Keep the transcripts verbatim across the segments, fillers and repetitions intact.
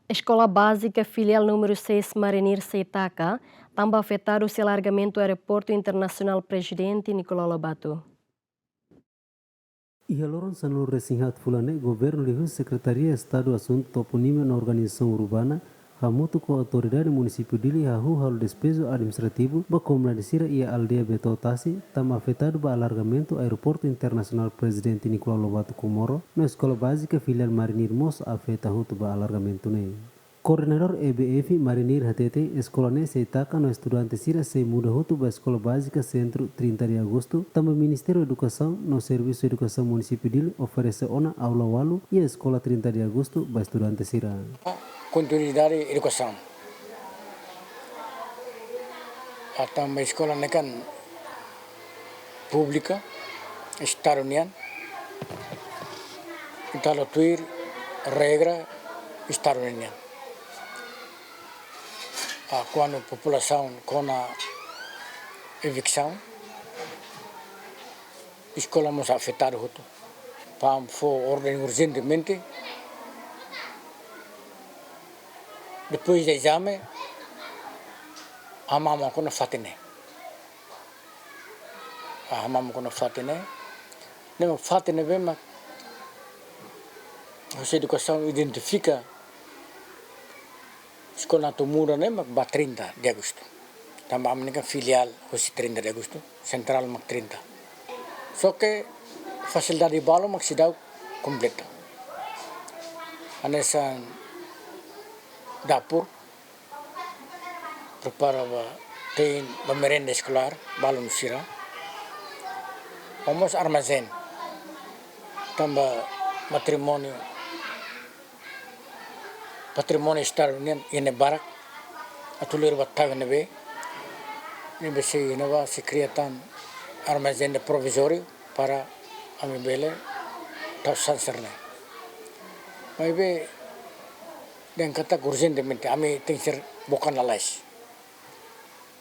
Eskola Bázika Filiál númeru seis Marinir sei taka tanba afetadu husi alargamentu Aeroportu Internasionál Prezidente Nicolau Lobato. Iha loron sanulu-resin-haat fulan ne'e, Governu liuhusi Sekretaria Estadu Asuntu Toponímia no Organizasaun Urbana, hamutuk ho Autoridade Munisípiu Dili hahú halo despeju administrativu ba komunidade sira iha aldeia Beto Tasi, tanba afetadu ba alargamentu Aeroportu Internasionál Prezidente Nicolau Lobato Comoro, no Eskola Bázika Filiál Marinir mós afeta hotu ba alargamentu ne'e. Koordenadór E B F Marinir hatete, eskola ne'e sei taka no estudante sira sei muda hotu ba Eskola Bázika Sentru trinta de Agosto, tanba Ministériu Edukasaun no Servisu Edukasaun Munisípiu Dili oferese ona aula ualu iha Eskola trinta de Agosto ba estudante sira. Kontinuidade edukasaun. Ah, tanba eskola ne'e kan públika, Estadu nian, entaun halo tuir regra Estadu nian. Ah, kuandu populasaun kona eviksaun, eskola mós afetadu hotu. PAM fó orden urjentemente, depois de ezame, hamahan kona fatin ne'e. Ah, hamahan kona fatin ne'e. Ne'e mak fatin ne'ebé mak husi edukasaun identifika eskola atu muda ne'e mak ba trinta de Agosto. Tanba ami ne'e kan filiál husi trinta de Agosto, sentrál mak trinta. Só ke fasilidade balu mak seidauk kompleta. Hanesan dapur, prepara ba tein ba merenda eskolár ba alunu sira. Ho mós armazén. Tanba patrimóniu, patrimóniu Estadu nian iha ne'e barak, atu lori ba tau ne'ebé, ne'ebé sei iha ne'ebá sei kria tan armazén de provizóriu para ami bele tau sasán sira-ne'e. Maibé dehan katak urjentemente ami tenke ser bokan lalais.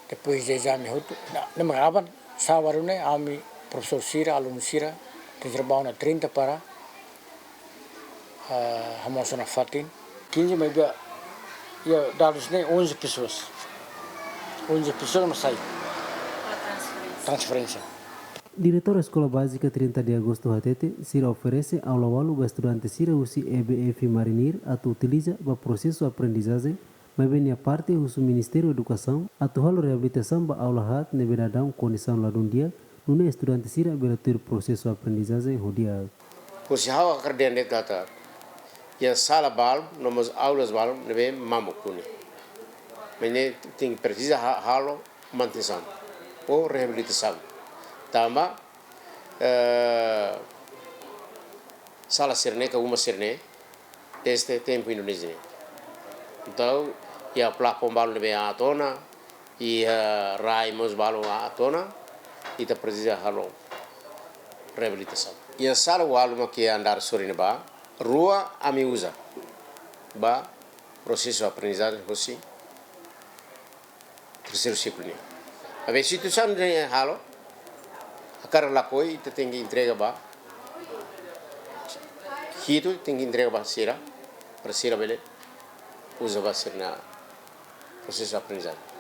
Depois de ezame hotu, na, ne'e mak aban, sábadu ne'e, ami profesór sira, alunu sira, tenke ser ba ona trinta para, ah, hamosu ona fatin. Quinze, maibé iha dadus ne'e onze pessoas. Onze pessoas mak sai. Transferénsia. Diretór Eskola Bázika trinta de Agosto hatete, sira oferese aula ualu ba estudante sira husi E B F Marinir atu utiliza ba prosesu aprendizajen, maibé nia parte husu Ministériu Edukasaun atu halo reabilitasaun ba aula haat ne'ebé daudaun kondisaun ladún di'ak, nune'e estudante sira bele tuir prosesu aprendizajen ho di'ak. Husi ha'u hakarak dehan de'it katak iha sala balu, no mós aulas balu ne'ebé mamuk duni. Maibé tenke presiza ha-, halo manutensaun ou reabilitasaun. Tanba, eh, sala sira-ne'e ka uma sira-ne'e, dezde tempu Indonézia nian. Entaun, iha plafoun balu ne'ebé aat ona, iha rai mós balu aat ona, ita presiza halo reabilitasaun. Iha sala ualu mak iha andár sorin ne'ebá, rua ami uza ba prosesu aprendizajen husi terseiru siklu nian. Maibé situasaun ne'e halo, hakarak lakohi ita tenke entrega ba, hitu tenke entrega ba sira, para sira bele uza ba sira-nia prosesu aprendizajen.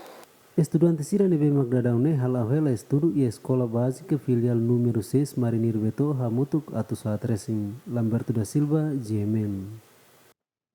Estudante sira ne'ebé mak daudaun ne'e hala'o hela estudu iha Eskola Bázika Filiál númeru seis Marinir Beto hamutuk atus haat resin. Lamberto da Silva, G M N.